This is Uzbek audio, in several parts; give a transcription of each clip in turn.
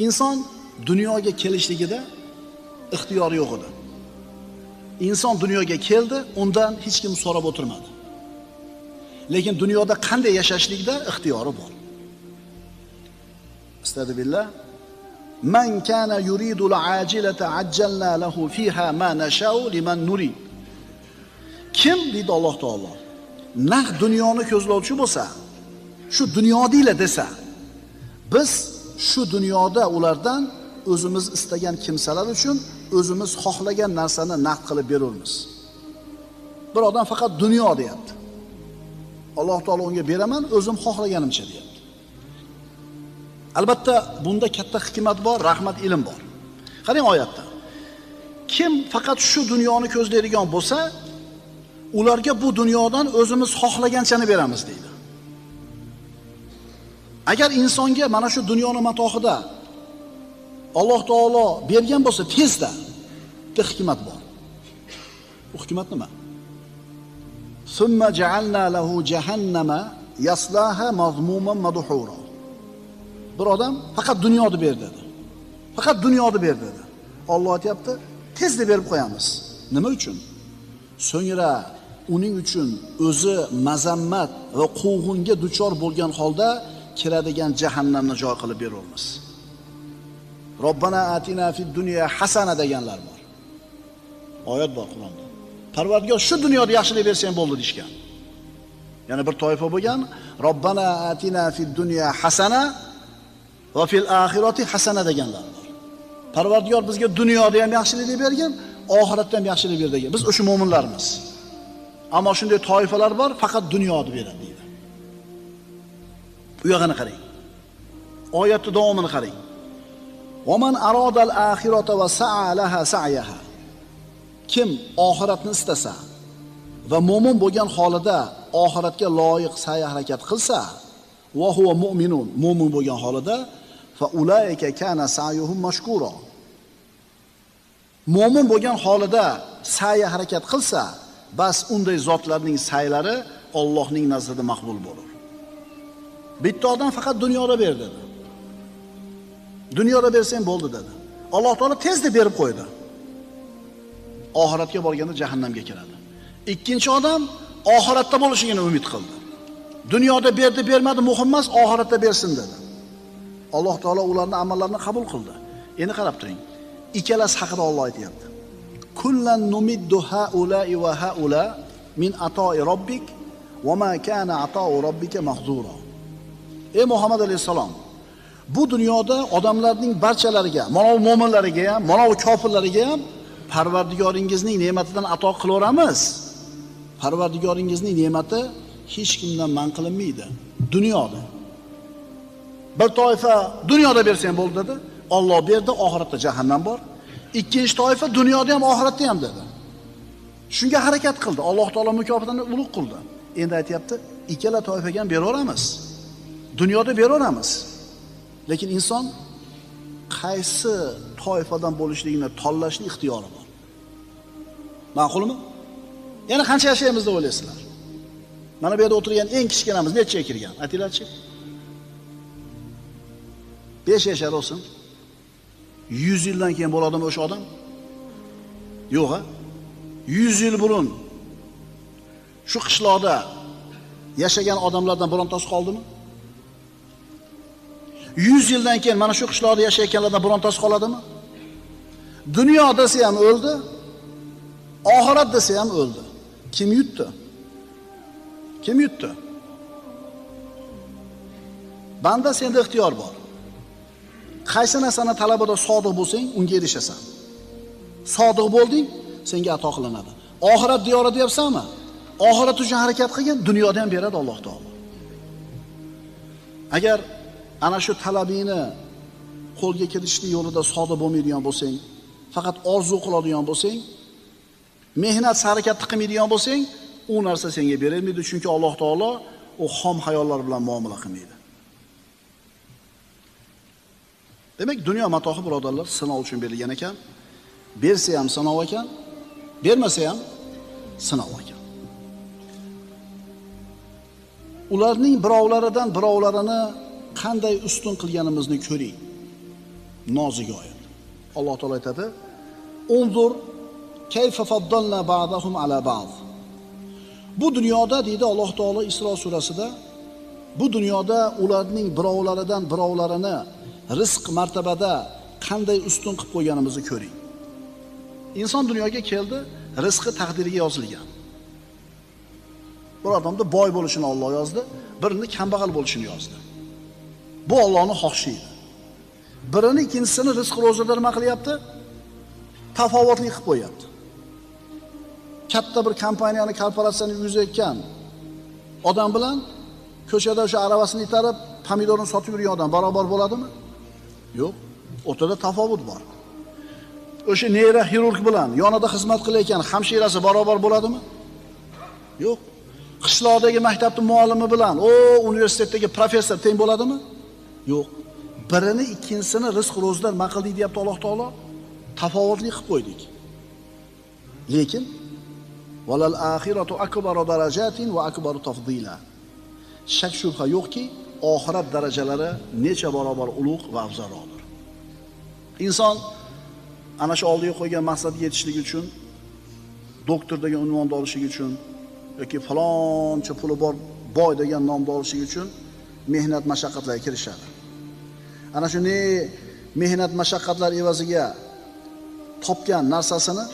Inson dunyoga kelishligida ixtiyori yo'q edi. Inson dunyoga keldi, undan hech kim so'rab o'tirmadi. Lekin dunyoda qanday yashashlikda ixtiyori bor. Astagfirullah. Man kana yuridul ajilata ajjalna lahu fiha ma nashau liman nurid. Kim deydi Alloh taolo, naq dunyoni ko'zlovchi bo'lsa, shu dunyodinglar desa, biz shu dunyoda ulardan o'zimiz istagan kimsalar uchun o'zimiz xohlagan narsani naqd qilib berurmiz. Bir odam faqat dunyo deyapti. Alloh taolo unga beraman, o'zim xohlaganimcha deyapti. Albatta bunda katta hikmat bor, rahmat, ilm bor. Qarang oyatda. Kim faqat shu dunyoni ko'zlaydigan bo'lsa, ularga bu dunyodan o'zimiz xohlaganchani beramiz deydi. Agar insonga mana shu dunyoni matohida Alloh taolo bergan bo'lsa tezda, bitta hikmat bor. U hikmat nima? Summa ja'alna lahu jahannama yaslaha mazmuman madhura. Bir odam faqat dunyoni ber dedi. Faqat dunyoni ber dedi. Alloh aytayapti, tezda berib qo'yamiz. Nima uchun? So'ngra uning uchun o'zi mazammat va quvg'inga duchor bo'lgan holda kiradigan jahannamni joy qilib beramiz. Robbana atina fid dunya hasana deganlar bor. Oyat bor Qur'onda. Parvardigor shu dunyoda yaxshilik bersang bo'ldi deyshgan. Yana bir toifa bo'lgan, Robbana atina fid dunya hasana va fil oxirati hasana deganlar bor. Parvardigor bizga dunyoda ham yaxshilik bergan, oxiratda ham yaxshilik ber degan. Biz o'sha mo'minlarmiz. Ammo shunday toifalar bor, faqat dunyoni beradi deydi. U yog'ini qarang. Oyatning davomini qarang. Va man aradal axirata va sa'a laha sa'yaha. Kim oxiratni istasa va mo'min bo'lgan holida oxiratga loyiq sa'y harakat qilsa, va huwa mu'minun, mo'min bo'lgan holida, fa ulaika kana sa'yuhum mashkura. Mo'min bo'lgan holida sa'y harakat qilsa, bas unday zotlarning sa'ylari Allohning nazdida maqbul bo'lur. Bitta odam faqat dunyoda ber dedi. Dunyoda bersang bo'ldi dedi. Alloh taolo tezda berib qo'ydi. Oxiratga borganda jahannamga kiradi. Ikkinchi odam oxiratda bo'lishini umid qildi. Dunyoda berdi, bermadi muhim emas, oxiratda bersin dedi. Alloh taolo ularning amallarini qabul qildi. Endi qarab turing. Ikkalasi haqida Alloh aytayapti. Kullan numiddu haula'i va haula min ata'i robbik va ma kana ata'u robbika mahzura. Ey Muhammad alayhisalom, bu dunyoda odamlarning barchalariga, mana u mo'minlariga ham, mana u kofirlariga ham Parvardigoringizning ne'matidan ato qilaveramiz. Parvardigoringizning ne'mati hech kimdan man qilinmaydi dunyoda. Bir toifa dunyoda bersang bo'ldi dedi. Alloh berdi, oxiratda jahannam bor. Ikkinchi toifa dunyoda ham oxiratda ham dedi. Shunga harakat qildi. Alloh taolo mukofotini ulug' qildi. Endi aytayapti, ikkala toifaga ham beraveramiz. Dunyoda beraveramiz. Lekin inson qaysi toifadan bo'lishligini tanlashning ixtiyori bor. Ma'qulmi? Yana qancha yashaymiz deb o'ylaysizlar? Mana bu yerda o'tirgan eng kichkinamiz nechaga kirgan? Aytinglarchi. 5 yashar olsin. 100 yildan keyin bo'ladimi o'sha odam? Yo'q, ha? 100 yil burun shu qishloqda yashagan odamlardan birontasi qoldimi? 100 yildan keyin mana shu qishloqda yashayotganlardan birontasi qoladimi? Dunyo desa ham o'ldi, oxirat desa ham o'ldi. Kim yutdi? Kim yutdi? Banda senda ixtiyor bor. Qaysi narsani talabida sodiq bo'lsang, unga erishasan. Sodiq bo'lding, senga ato qilinadi. Oxirat diyori deyapsanmi? Oxirat uchun harakat qilgin, dunyoda ham beradi Alloh taolo. Agar ana shu talabingni qo'lga kiritishning yo'lida sodiq bo'lmaydigan bo'lsang, faqat orzu qiladigan bo'lsang, mehnat harakat qilmaydigan bo'lsang, u narsa senga berilmaydi, chunki Alloh taolo u xom xayollar bilan muomala qilmaydi. Demak, dunyo matohi birodarlar sinov uchun berilgan ekan. Bersa ham sinov ekan, bermasa ham sinov ekan. Ularning birovlaridan birovlarini qanday ustun qilganimizni ko'ring. Nozik oyat. Alloh taolo aytadi: "Unzur kayfa faddalna ba'dahum ala ba'd." Bu dunyoda deydi Alloh taolo Isro surasida, bu dunyoda ularning birovlaridan birovlarini rizq martabada qanday ustun qilib qo'yganimizni ko'ring. Inson dunyoga keldi, rizqi taqdiriga yozilgan. Bir odamda boy bo'lishini Alloh yozdi, birini kambag'al bo'lishini yozdi. Bu Allohning xohishi edi. Birini ikkinchisini rizq ro'zida nima qilyapti? Tafovutli qilib qo'yapti. Katta bir kompaniyani, korporatsiyani yuzayotgan odam bilan ko'chada o'sha aravasini itarib, pomidorni sotib yurgan odam barobar bo'ladimi? Yo'q, o'rtada tafovut bor. O'sha neyroxirurg bilan yonida xizmat qilayotgan hamshirasi barobar bo'ladimi? Yo'q. Qishloqdagi maktabning muallimi bilan universitetdagi professor teng bo'ladimi? Yo'q. Birini ikkinchisini rizq ro'zidan nima qildik deyapti Alloh taolo? Tafovutli qilib qo'ydik. Lekin valal axiratu akbaru darajatin va akbaru tafdila. Shak shubha yo'qki, oxirat darajalari necha barobar ulug' va afzalroqdir. Inson ana shu oldiga qo'ygan maqsadga yetishlik uchun, doktor degan unvonni olish uchun yoki faloncha puli bor boy degan nomni olish uchun mehnat mashaqqatlarga kirishadi. Ana shu mehnat mashaqqatlar evaziga topgan narsasini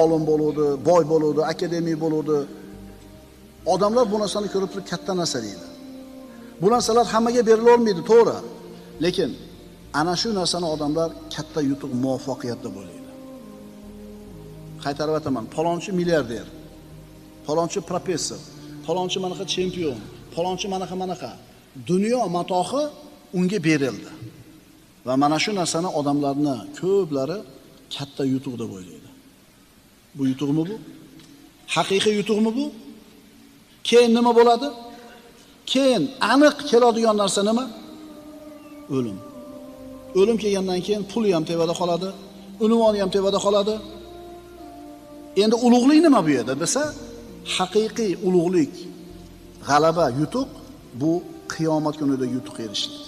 olim bo'ludi, boy bo'ludi, akademik bo'ludi. Odamlar bu narsani ko'rib turib katta narsa deydi. Bu narsalar hammaga berila olmaydi, to'g'ri. Lekin ana shu narsani odamlar katta yutuq, muvaffaqiyat deb o'ylaydi. Qaytarib aytaman, palonchi milliarder, palonchi professor, palonchi manaqa chempion, palonchi manaqa manaqa. Dunyo matohi unga berildi. Va mana shu narsani odamlarni ko'plari katta yutuq deb o'ylaydi. Bu yutuqmi bu? Haqiqiy yutuqmi bu? Keyin nima bo'ladi? Keyin aniq keladigan narsa nima? O'lim. O'lim kelgandan keyin puli ham tevada qoladi, unvoni ham tevada qoladi. Endi ulug'lik nima bu yerda desa, haqiqiy ulug'lik, g'alaba, yutuq bu qiyomat kunida yutuq erishlik.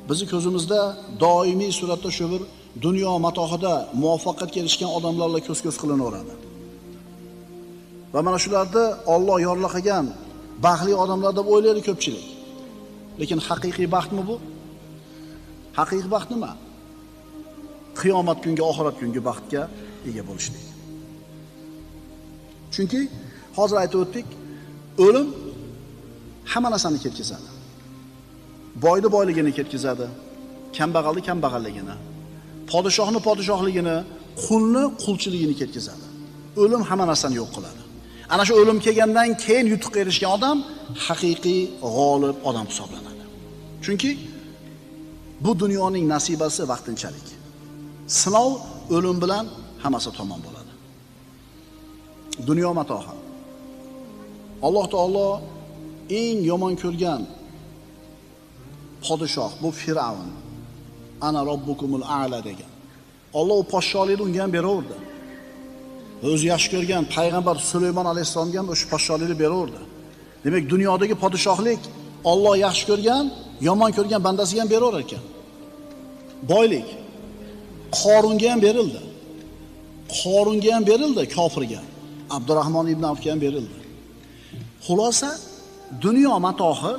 Bizi ko'zimizda doimiy suratda shu bir dunyo matohida muvaffaqiyatga erishgan odamlarla ko'z-ko'z qilinaveradi. Va mana shularni Alloh yorlaqagan baxtli odamlar deb o'ylaydi ko'pchilik. Lekin haqiqiy baxtmi bu? Haqiqiy baxt nima? Qiyomat kungi, oxirat kungi baxtga ega bo'lishlik. Chunki hozir aytib o'tdik, o'lim hamma narsani ketkazadi. Boyni boyligini ketkazadi, kambag'alni kambag'alligini, podshohni podshohligini, qulni qulchiligini ketkazadi. O'lim hamma narsani yo'q qiladi. Ana shu o'lim kelgandan keyin yutuqqa erishgan odam haqiqiy g'olib odam hisoblanadi. Chunki bu dunyoning nasibasi vaqtinchalik. Sinov o'lim bilan hammasi tamom bo'ladi. Dunyo matohi. Alloh taolo eng yomon ko'rgan podshoh bu Fir'avn. Ana robbukumul a'la degan. Alloh podshohlikni unga ham beraverdi. O'zi yaxshi ko'rgan payg'ambar Sulaymon alayhissalomga ham o'sha podshohlikni beraverdi. Demak, dunyodagi podshohlik Alloh yaxshi ko'rgan, yomon ko'rgan bandasiga ham beraverar ekan. Boylik Qorunga ham berildi. Qorunga ham berildi, kofirga. Abdurrahmon ibn Avfga ham berildi. Xulosa, dunyo matohi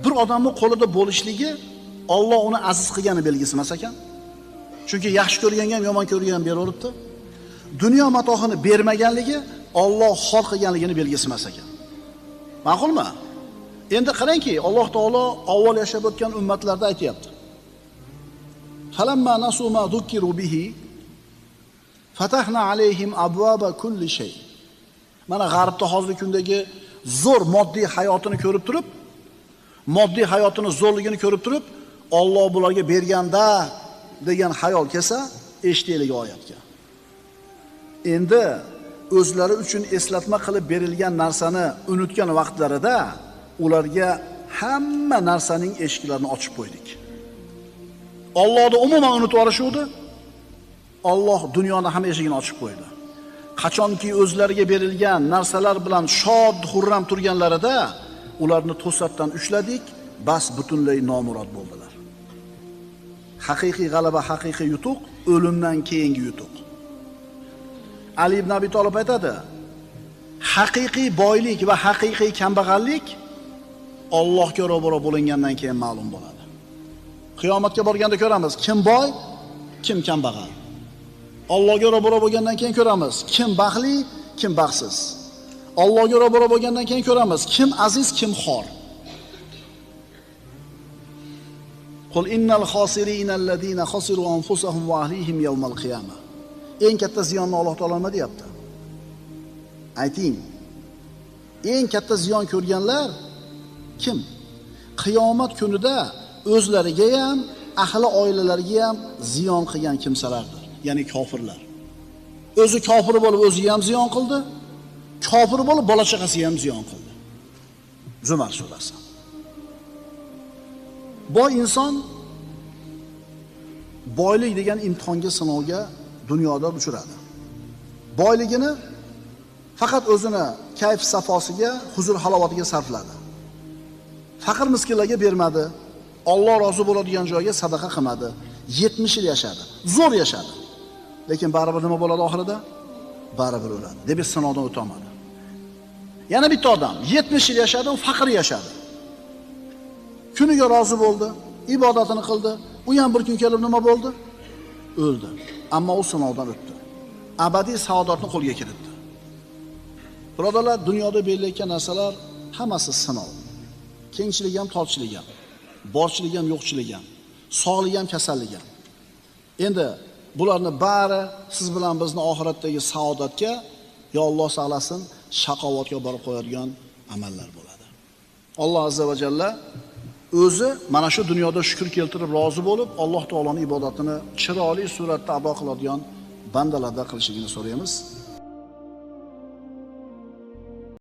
bir odamning qo'lida bo'lishligi Alloh uni aziz qilgani belgisi emas ekan. Chunki yaxshi ko'rganga ham, yomon ko'rganga ham beraveribdi. Dunyo matohini bermaganligi Alloh xor qilganligini belgisi emas ekan. Ma'qulmi? Endi qarangki, Alloh taolo avval yashab o'tgan ummatlarda aytayapti. Falamma nasu ma zukkiru bihi fatahna alayhim abwaba kulli shay. Mana g'arbda hozirgi kundagi zo'r moddiy hayotini ko'rib turib, moddiy hayotini zo'rligini ko'rib turib, Alloh bularga berganda degan xayol kelsa, eshitaylik oyatga. Endi o'zlari uchun eslatma qilib berilgan narsani unutgan vaqtlarida ularga hamma narsaning eshiklarini ochib qo'ydik. Allohni umuman unutib yuborishuvdi. Alloh dunyoni hamma eshigini ochib qo'ydi. Qachonki o'zlariga berilgan narsalar bilan shod xurram turganlarida ularni to'satdan ushladik, bas butunlay nomurod bo'ldilar. Haqiqiy g'alaba, haqiqiy yutuq o'limdan keyingi yutuq. Ali ibn Abi Talib aytadi: haqiqiy boylik va haqiqiy kambag'allik Allohga ro'baro bo'lingandan keyin ma'lum bo'ladi. Qiyomatga borganda ko'ramiz, kim boy, kim kambag'al. Allohga ro'baro bo'lgandan keyin ko'ramiz, kim baxtli, kim baxtsiz. Allohga ro'baro bo'lgandan keyin ko'ramiz, kim aziz, kim xor. Qul innal khosirina allazina khasiru anfusahum va ahlihim yawmal qiyamah. Eng katta ziyonni Alloh taolo nima deyapti? Ayting. Eng katta ziyon ko'rganlar kim? Qiyomat kunida o'zlariga ham, ahli oilalariga ham ziyon qilgan kimsalardir, ya'ni kofirlar. O'zi kofir bo'lib o'ziga ham ziyon qildi, kofir bo'lib bola chaqasiga ham ziyon qildi. Zumar surasi. Boy inson boylik degan imtihonga, sinovga dunyoda uchradi. Boyligini faqat o'zini kayf safosiga, huzur halovatiga sarfladi. Faqir miskinlarga bermadi. Alloh rozi bo'ladigan joyga sadaqa qilmadi. 70 yil yashadi. Zo'r yashadi. Lekin baribir nima bo'ladi oxirida? Baribir o'ladi. Deb sinovdan o'ta olmadi. Yana bitta odam 70 yil yashadi, u faqir yashadi. Kuniga rozi bo'ldi, ibodatini qildi. U ham bir kun kelib nima bo'ldi? O'ldi. Ammo u sinovdan o'tdi. Abadiy saodatni qo'lga kiritdi. Birodarlar, dunyoda berilayotgan narsalar hammasi sinov. Kengchilik ham, torchilik ham, borchilik ham, yo'qchilik ham, sog'lik ham, kasallik ham. Endi bularni bari siz bilan bizni oxiratdagi saodatga, yo Alloh saqlasin, shaqovatga borib qo'yadigan amallar bo'ladi. Alloh azza va jalla o'zi mana shu dunyoda shukr keltirib rozi bo'lib, Alloh taoloning ibodatini chiroyli suratda ado qiladigan bandalarda qilishligini so'raymiz.